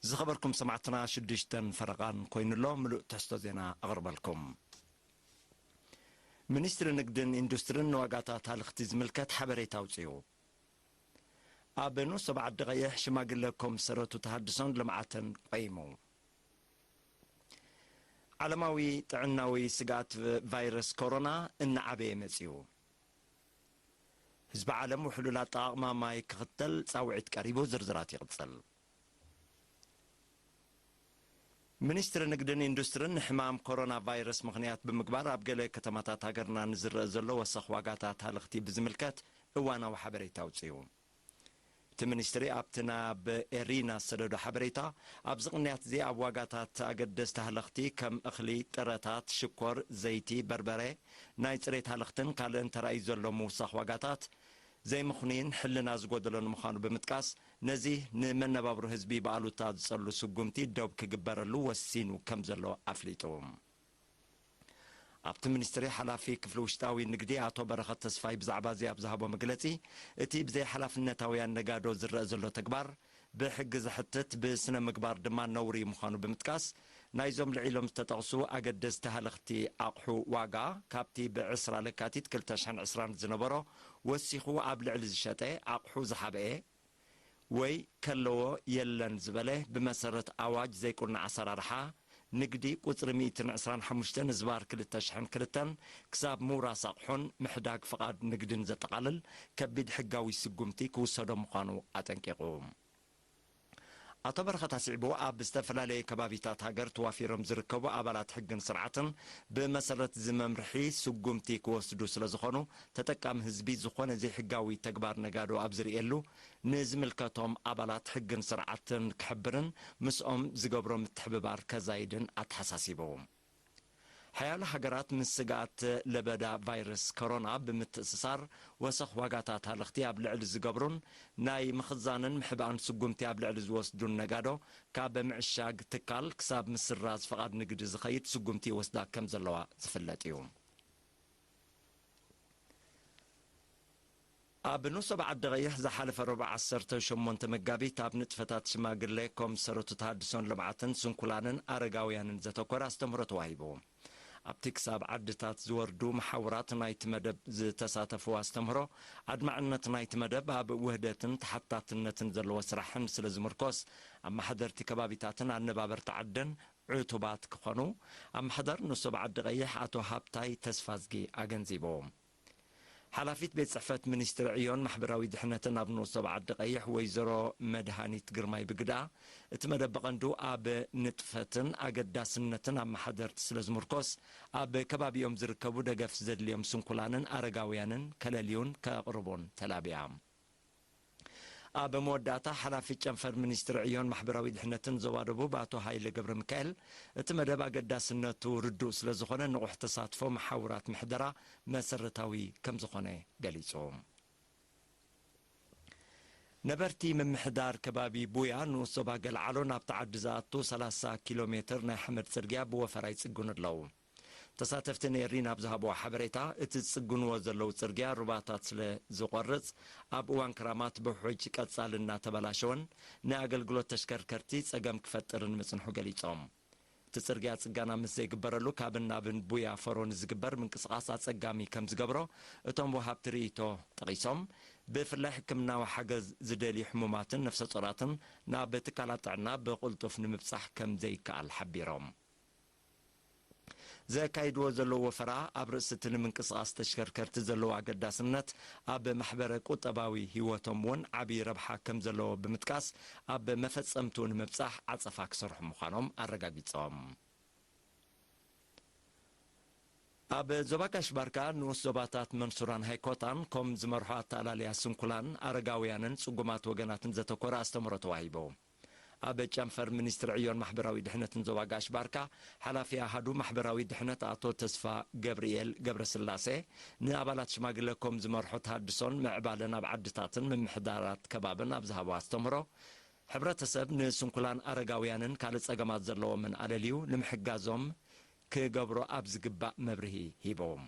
ዝኸበርኩም ሰማዕትና ሽዱሽተን ፈረቓን ኮይኑሎ ምሉእ ትሕዝቶ ዜና ኣቕርበልኩም። ሚኒስትሪ ንግድን ኢንዱስትሪን ንዋጋታት ሃልኽቲ ዝምልከት ሓበሬታ ኣውጺኡ። ኣብ ንኡስ ዞባ ዓዲ ቀይሕ ሽማግለ ኮምሰረቱ ተሃድሶን ልምዓትን ቆይሙ። ዓለማዊ ጥዕናዊ ስግኣት ቫይረስ ኮሮና እናዓበየ መጺኡ። ህዝቢ ዓለም ውሕሉል ኣጠቓቕማ ማይ ክኽተል ጻውዒት ቀሪቡ። ዝርዝራት ይቕጽል። ሚኒስትሪ ንግድን ኢንዱስትሪን ንሕማም ኮሮና ቫይረስ ምኽንያት ብምግባር ኣብ ገለ ከተማታት ሃገርና ንዝረአ ዘሎ ወሰኽ ዋጋታት ሃልኽቲ ብዝምልከት እዋናዊ ሓበሬታ ኣውጺኡ። እቲ ሚኒስትሪ ኣብቲ ናብ ኤሪና ዝሰደዶ ሓበሬታ፣ ኣብዚ ቅንያት እዚ ኣብ ዋጋታት ኣገደስቲ ሃለኽቲ ከም እኽሊ፣ ጥረታት፣ ሽኮር፣ ዘይቲ፣ በርበረ፣ ናይ ጽሬት ሃለኽትን ካልእን ተራእዩ ዘሎ ምውሳኽ ዋጋታት ዘይምኽኑይን ሕልና ዝጎደሎን ምዃኑ ብምጥቃስ፣ ነዚ ንመነባብሮ ህዝቢ ብኣሉታ ዝጸሉ ስጉምቲ ደው ክግበረሉ ወሲኑ ከም ዘሎ ኣፍሊጡ። ኣብቲ ሚኒስትሪ ሓላፊ ክፍሊ ውሽጣዊ ንግዲ ኣቶ በረኸት ተስፋይ ብዛዕባ እዚ ኣብ ዝሃቦ መግለጺ፣ እቲ ብዘይ ሓላፍነታውያን ነጋዶ ዝረአ ዘሎ ተግባር ብሕጊ ዘሕትት፣ ብስነ ምግባር ድማ ነውሪ ምዃኑ ብምጥቃስ፣ ናይዞም ልዒሎም ዝተጠቕሱ ኣገደስቲ ሃለኽቲ ኣቕሑ ዋጋ ካብቲ ብዕስራ ለካቲት ክልተ ሽሕን ዕስራን ዝነበሮ ወሲኹ ኣብ ልዕሊ ዝሸጠ ኣቕሑ ዝሓብኤ ወይ ከለዎ የለን ዝበለ ብመሰረት ኣዋጅ ዘይቁናዕ ኣሰራርሓ ንግዲ ቁጽሪ ሚእትን ዕስራን ሓሙሽተን ዝባር ክልተ ሽሕን ክልተን ክሳብ ምውራስ ኣቕሑን ምሕዳግ ፍቓድ ንግድን ዘጠቓልል ከቢድ ሕጋዊ ስጉምቲ ክውሰዶ ምዃኑ ኣጠንቂቑ። ኣቶ በረኸት ኣስዒቡ፣ ኣብ ዝተፈላለየ ከባቢታት ሃገር ተዋፊሮም ዝርከቡ ኣባላት ሕግን ስርዓትን ብመሰረት እዚ መምርሒ ስጉምቲ ክወስዱ ስለ ዝኾኑ፣ ተጠቃሚ ህዝቢ ዝኾነ ዘይሕጋዊ ተግባር ነጋዶ ኣብ ዝርእየሉ፣ ንዝምልከቶም ኣባላት ሕግን ስርዓትን ክሕብርን ምስኦም ዝገብሮ ምትሕብባር ከዛይድን ኣተሓሳሲቡ። ሓያሎ ሃገራት ምስ ስግኣት ለበዳ ቫይረስ ኮሮና ብምትእስሳር፣ ወሰኽ ዋጋታት ሃለኽቲ ኣብ ልዕሊ ዝገብሩን ናይ ምኽዛንን ምሕባእን ስጉምቲ ኣብ ልዕሊ ዝወስዱን ነጋዶ፣ ካብ ምዕሻግ ትካል ክሳብ ምስራዝ ፍቓድ ንግዲ ዝኸይድ ስጉምቲ ይወስዳ ከም ዘለዋ ዝፍለጥ እዩ። ኣብ ንኡስ ዞባ ዓዲ ቀይሕ ዝሓለፈ ረቡዕ ዓሰርተ ሸሞንተ መጋቢት ኣብ ንጥፈታት ሽማግለ ኮምሰረቱ ተሃድሶን ልምዓትን ስንኩላንን ኣረጋውያንን ዘተኮረ ኣስተምህሮ ተዋሂቡ። ኣብቲ ክሳብ ዓድታት ዝወርዱ መሓውራት ናይቲ መደብ ዝተሳተፉ ኣስተምህሮ፣ ኣድማዕነት ናይቲ መደብ ኣብ ውህደትን ተሓታትነትን ዘለዎ ስራሕን ስለ ዝምርኮስ፣ ኣመሓደርቲ ከባቢታትን ኣነባበርቲ ዓድን ዕቱባት ክኾኑ ኣመሓዳሪ ንኡስ ዞባ ዓዲ ቀይሕ ኣቶ ሃብታይ ተስፋዝጊ ኣገንዚቡ። ሓላፊት ቤት ጽሕፈት ሚኒስትሪ ዕዮን ማሕበራዊ ድሕነትን ኣብ ንኡስ ዞባ ዓዲ ቀይሕ ወይዘሮ መድሃኒት ግርማይ ብግዳ፣ እቲ መደብ ብቐንዱ ኣብ ንጥፈትን ኣገዳስነትን ኣመሓደርቲ ስለ ዝምርኮስ፣ ኣብ ከባቢኦም ዝርከቡ ደገፍ ዘድልዮም ስንኩላንን ኣረጋውያንን ከለልዩን ከቕርቡን ተላቢያ። ኣብ መወዳእታ፣ ሓላፊ ጨንፈር ሚኒስትሪ ዕዮን ማሕበራዊ ድሕነትን ዞባ ደቡብ ኣቶ ሃይለ ገብረ ሚካኤል፣ እቲ መደብ ኣገዳስነቱ ርዱእ ስለ ዝኾነ፣ ንቑሕ ተሳትፎ መሓውራት ምሕደራ መሰረታዊ ከም ዝኾነ ገሊጹ። ነበርቲ ምምሕዳር ከባቢ ቡያ ንኡስ ዞባ ገልዓሎ ናብቲ ዓዲ ዝኣቱ ሰላሳ ኪሎ ሜትር ናይ ሓመድ ጽርግያ ብወፈራ ይጽግኑ ኣለዉ። ተሳተፍቲ ነኤሪና ኣብ ዝሃብዎ ሓበሬታ፣ እቲ ዝጽግንዎ ዘለዉ ጽርግያ ሩባታት ስለ ዝቖርጽ፣ ኣብ እዋን ክራማት ብውሑጅ ቀጻሊ እናተበላሸወን ንኣገልግሎት ተሽከርከርቲ ጸገም ክፈጥርን ምጽንሑ ገሊጾም። እቲ ጽርግያ ጽገና ምስ ዘይግበረሉ፣ ካብን ናብን ቡያ ፈሮ ንዝግበር ምንቅስቓስ ኣጸጋሚ ከም ዝገብሮ እቶም ወሃብቲ ርእይቶ ጠቒሶም፣ ብፍላይ ሕክምናዊ ሓገዝ ዝደልዩ ሕሙማትን ነፍሰ ጾራትን ናብ ትካላት ጥዕና ብቕልጡፍ ንምብጻሕ ከም ዘይከኣል ሓቢሮም። ዘካይድዎ ዘለዉ ወፈራ ኣብ ርእሲ እቲ ንምንቅስቓስ ተሽከርከርቲ ዘለዎ ኣገዳስነት፣ ኣብ ማሕበረ ቁጠባዊ ህይወቶም እውን ዓብዪ ረብሓ ከም ዘለዎ ብምጥቃስ፣ ኣብ መፈጸምትኡ ንምብጻሕ ዓጸፋ ክሰርሑ ምዃኖም ኣረጋጊጾም። ኣብ ዞባ ጋሽ ባርካ ንኡስ ዞባታት መንሱራን ሃይኮታን ኮም ዝመርሖ ኣተኣላልያ ስንኩላን ኣረጋውያንን ጽጉማት ወገናትን ዘተኮረ ኣስተምህሮ ተዋሂቡ። ኣብ ጨንፈር ሚኒስትሪ ዕዮን ማሕበራዊ ድሕነትን ዞባ ጋሽ ባርካ፣ ሓላፊ ኣሃዱ ማሕበራዊ ድሕነት ኣቶ ተስፋ ገብርኤል ገብረስላሴ፣ ንኣባላት ሽማግለ ኮም ዝመርሖ ተሃድሶን ምዕባለን ኣብ ዓድታትን ምምሕዳራት ከባብን ኣብ ዝሃቦ ኣስተምህሮ፣ ሕብረተሰብ ንስንኩላን ኣረጋውያንን ካልእ ጸገማት ዘለዎምን ኣለልዩ ንምሕጋዞም ክገብሮ ኣብ ዝግባእ መብርሂ ሂቦም።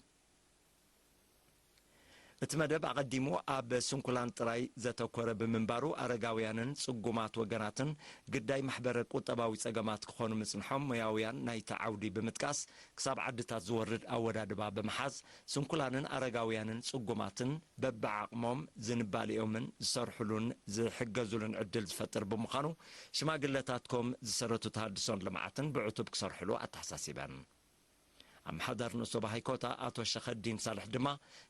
እቲ መደብ ኣቐዲሙ ኣብ ስንኩላን ጥራይ ዘተኮረ ብምንባሩ፣ ኣረጋውያንን ጽጉማት ወገናትን ግዳይ ማሕበረ ቁጠባዊ ጸገማት ክኾኑ ምጽንሖም ሞያውያን ናይቲ ዓውዲ ብምጥቃስ፣ ክሳብ ዓድታት ዝወርድ ኣወዳድባ ብምሓዝ፣ ስንኩላንን ኣረጋውያንን ጽጉማትን በብዓቕሞም ዝንባሊኦምን ዝሰርሕሉን ዝሕገዙሉን ዕድል ዝፈጥር ብምዃኑ፣ ሽማግለታት ኮም ዝሰረቱ ተሃድሶን ልምዓትን ብዕቱብ ክሰርሕሉ ኣተሓሳሲበን። ኣመሓዳሪ ንኡስ ዞባ ሃይኮታ ኣቶ ሸኸዲን ሳልሕ ድማ፣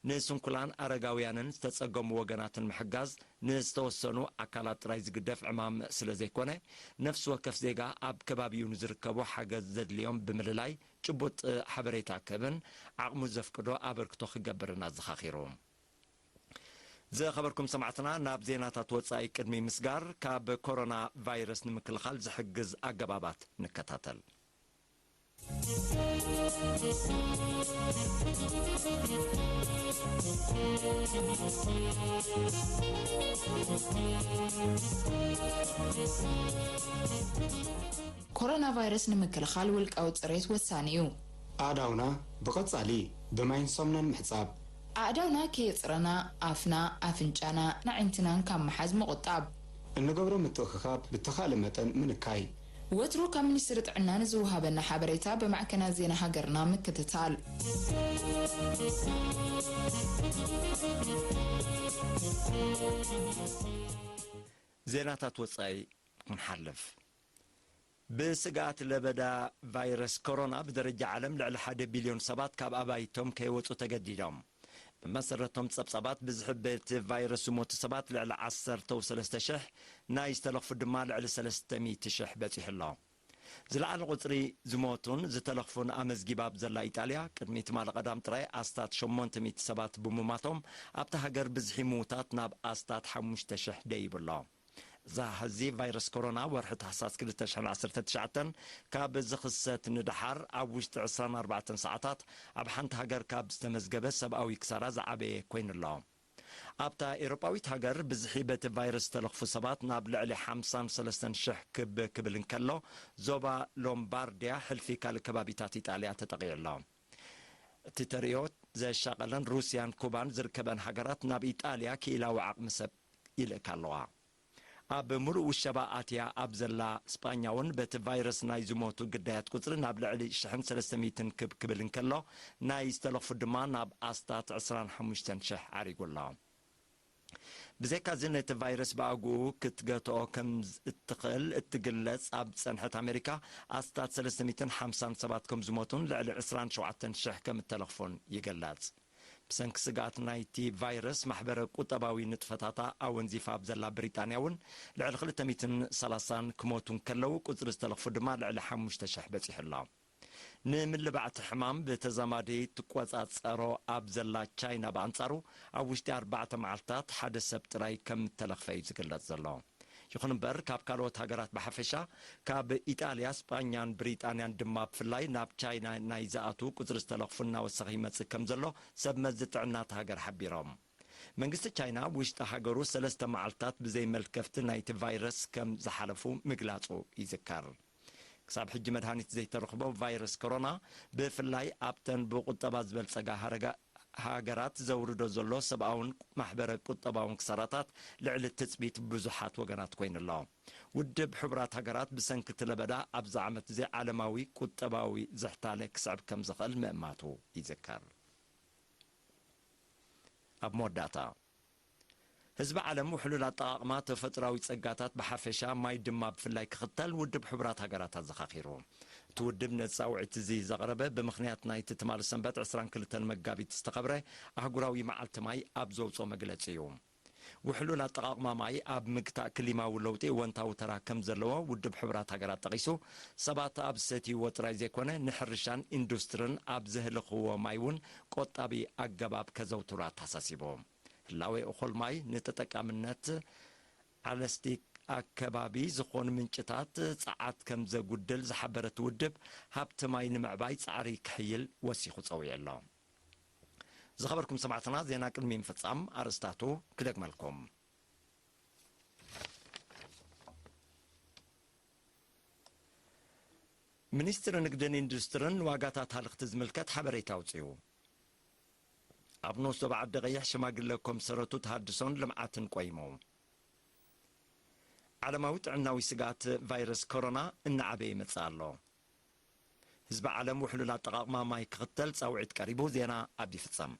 ንስንኩላን ኣረጋውያንን ዝተጸገሙ ወገናትን ምሕጋዝ ንዝተወሰኑ ኣካላት ጥራይ ዝግደፍ ዕማም ስለ ዘይኮነ፣ ነፍሲ ወከፍ ዜጋ ኣብ ከባቢኡ ንዝርከቡ ሓገዝ ዘድልዮም ብምልላይ፣ ጭቡጥ ሓበሬታ ክህብን ዓቕሙ ዘፍቅዶ ኣበርክቶ ክገብርን ኣዘኻኺሩ። ዝኸበርኩም ሰማዕትና፣ ናብ ዜናታት ወጻኢ ቅድሚ ምስጋር፣ ካብ ኮሮና ቫይረስ ንምክልኻል ዝሕግዝ ኣገባባት ንከታተል። ኮሮና ቫይረስ ንምክልኻል ውልቃዊ ጽሬት ወሳኒ እዩ። ኣእዳውና ብቐጻሊ ብማይን ሳሙናን ምሕጻብ። ኣእዳውና ከየጽረና ኣፍና፣ ኣፍንጫና፣ ኣዒንትናን ካብ ምሓዝ ምቑጣብ። እንገብሮ ምትእኽኻብ ብተኻእለ መጠን ምንካይ። ወትሩ ካብ ሚኒስትሪ ጥዕና ንዝወሃበና ሓበሬታ ብማዕከናት ዜና ሃገርና ምክትታል። ዜናታት ወጻኢ ክንሓልፍ። ብስግኣት ለበዳ ቫይረስ ኮሮና ብደረጃ ዓለም ልዕሊ ሓደ ቢልዮን ሰባት ካብ ኣባይቶም ከይወጹ ተገዲዶም። ብመሰረቶም ጸብጻባት ብዝሒ በቲ ቫይረስ ዝሞቱ ሰባት ልዕሊ ዓሰርተ ሰለስተ ሽሕ፣ ናይ ዝተለኽፉ ድማ ልዕሊ ሰለስተ ሚእቲ ሽሕ በጺሑ ኣሎ። ዝለዓለ ቁጽሪ ዝሞቱን ዝተለኽፉን ኣመዝጊባ ኣብ ዘላ ኢጣልያ፣ ቅድሚ ትማሊ ቀዳም ጥራይ ኣስታት ሸሞንተ ሚእቲ ሰባት ብምማቶም፣ ኣብታ ሃገር ብዝሒ ምዉታት ናብ ኣስታት ሓሙሽተ ሽሕ ደይቡ ኣሎ። ዛህዚ ቫይረስ ኮሮና ወርሒ ታሕሳስ ክልተ ሽሕን ዓሰርተ ትሽዓተን ካብ ዝኽሰት ንደሓር ኣብ ውሽጢ ዕስራን ኣርባዕተን ሰዓታት ኣብ ሓንቲ ሃገር ካብ ዝተመዝገበ ሰብኣዊ ክሳራ ዝዓበየ ኮይኑ ኣሎ። ኣብታ ኤውሮጳዊት ሃገር ብዝሒ በቲ ቫይረስ ዝተለኽፉ ሰባት ናብ ልዕሊ ሓምሳን ሰለስተን ሽሕ ክብ ክብል እንከሎ፣ ዞባ ሎምባርድያ ሕልፊ ካልእ ከባቢታት ኢጣልያ ተጠቒዑ ኣሎ። እቲ ተርእዮ ዘሻቐለን ሩስያን ኩባን ዝርከበን ሃገራት ናብ ኢጣልያ ክኢላዊ ዓቕሚ ሰብ ይልእካ ኣለዋ። ኣብ ሙሉእ ውሸባ ኣትያ ኣብ ዘላ ስጳኛ እውን በቲ ቫይረስ ናይ ዝሞቱ ግዳያት ቁጽሪ ናብ ልዕሊ ሽሕን ሰለስተ ሚእትን ክብ ክብል እንከሎ፣ ናይ ዝተለኽፉ ድማ ናብ ኣስታት ዕስራን ሓሙሽተን ሽሕ ዓሪጉ ኣሎ። ብዘይካዚ ነቲ ቫይረስ ብኣግኡ ክትገትኦ ከም እትኽእል እትግለጽ ኣብ ዝጸንሐት ኣሜሪካ ኣስታት ሰለስተ ሚእትን ሓምሳን ሰባት ከም ዝሞቱን ልዕሊ ዕስራን ሸውዓተን ሽሕ ከም እተለኽፉን ይግለጽ። ብሰንኪ ስግኣት ናይቲ ቫይረስ ማሕበረ ቁጠባዊ ንጥፈታታ ኣወንዚፋ ኣብ ዘላ ብሪጣንያ እውን ልዕሊ ክልተ ሚእትን ሰላሳን ክሞቱ እንከለዉ፣ ቁጽሪ ዝተለኽፉ ድማ ልዕሊ ሓሙሽተ ሽሕ በጺሑ ኣሎ። ንምልባዕ እቲ ሕማም ብተዛማዲ ትቆጻጸሮ ኣብ ዘላ ቻይና ብኣንጻሩ ኣብ ውሽጢ ኣርባዕተ መዓልታት ሓደ ሰብ ጥራይ ከም እተለኽፈ እዩ ዝግለጽ ዘሎ። ይኹን እምበር፣ ካብ ካልኦት ሃገራት ብሓፈሻ፣ ካብ ኢጣልያ፣ ስጳኛን ብሪጣንያን ድማ ብፍላይ ናብ ቻይና ናይ ዝኣትዉ ቁጽሪ ዝተለኽፉ እናወሰኸ ይመጽእ ከም ዘሎ ሰብ መዚ ጥዕና እታ ሃገር ሓቢሮም። መንግስቲ ቻይና ውሽጢ ሃገሩ ሰለስተ መዓልታት ብዘይ መልከፍቲ ናይቲ ቫይረስ ከም ዝሓለፉ ምግላጹ ይዝከር። ክሳብ ሕጂ መድሃኒት ዘይተረኽቦ ቫይረስ ኮሮና፣ ብፍላይ ኣብተን ብቁጠባ ዝበልጸጋ ሃረጋ-፣ ሃገራት ዘውርዶ ዘሎ ሰብኣውን ማሕበረ ቁጠባውን ክሳራታት ልዕሊ ትጽቢት ብዙሓት ወገናት ኮይኑ ኣሎ። ውድብ ሕቡራት ሃገራት ብሰንኪ እቲ ለበዳ ኣብዚ ዓመት እዚ ዓለማዊ ቁጠባዊ ዝሕታለ ክስዕብ ከም ዝኽእል ምእማቱ ይዝከር። ኣብ መወዳእታ፣ ህዝቢ ዓለም ውሕሉል ኣጠቓቕማ ተፈጥሮኣዊ ጸጋታት ብሓፈሻ፣ ማይ ድማ ብፍላይ ክኽተል ውድብ ሕቡራት ሃገራት ኣዘኻኺሩ። እቲ ውድብ ነዚ ጻውዒት እዚ ዘቕረበ ብምኽንያት ናይቲ ትማሊ ሰንበት ዕስራን ክልተን መጋቢት ዝተኸብረ ኣህጉራዊ መዓልቲ ማይ ኣብ ዘውጽኦ መግለጺ እዩ። ውሕሉል ኣጠቓቕማ ማይ ኣብ ምግታእ ክሊማዊ ለውጢ እወንታዊ ተራ ከም ዘለዎ ውድብ ሕቡራት ሃገራት ጠቒሱ፣ ሰባት ኣብ ዝሰትይዎ ጥራይ ዘይኮነ ንሕርሻን ኢንዱስትርን ኣብ ዘህልኽዎ ማይ እውን ቆጣቢ ኣገባብ ከዘውትሩ ኣተሓሳሲቡ። ህላዌ እኹል ማይ ንተጠቃምነት ኣለስቲ ኣከባቢ ዝኾኑ ምንጭታት ጸዓት ከም ዘጉድል ዝሓበረ እቲ ውድብ፣ ሃብቲ ማይ ንምዕባይ ጻዕሪ ክሕይል ወሲኹ ጸዊዑ ኣሎ። ዝኸበርኩም ሰማዕትና፣ ዜና ቅድሚ ምፍጻም ኣርእስታቱ ክደግመልኩም። ሚኒስትሪ ንግድን ኢንዱስትርን ንዋጋታት ሃለኽቲ ዝምልከት ሓበሬታ ኣውጺኡ። ኣብ ንኡስ ዞባ ዓዲ ቀይሕ ሽማግለ ኮምሰረቱ ተሃድሶን ልምዓትን ቆይሙ። ዓለማዊ ጥዕናዊ ስግኣት ቫይረስ ኮሮና እናዓበየ ይመጽእ ኣሎ። ህዝቢ ዓለም ውሕሉል ኣጠቓቕማ ማይ ክኽተል ጻውዒት ቀሪቡ። ዜና ኣብ ይፍጸም።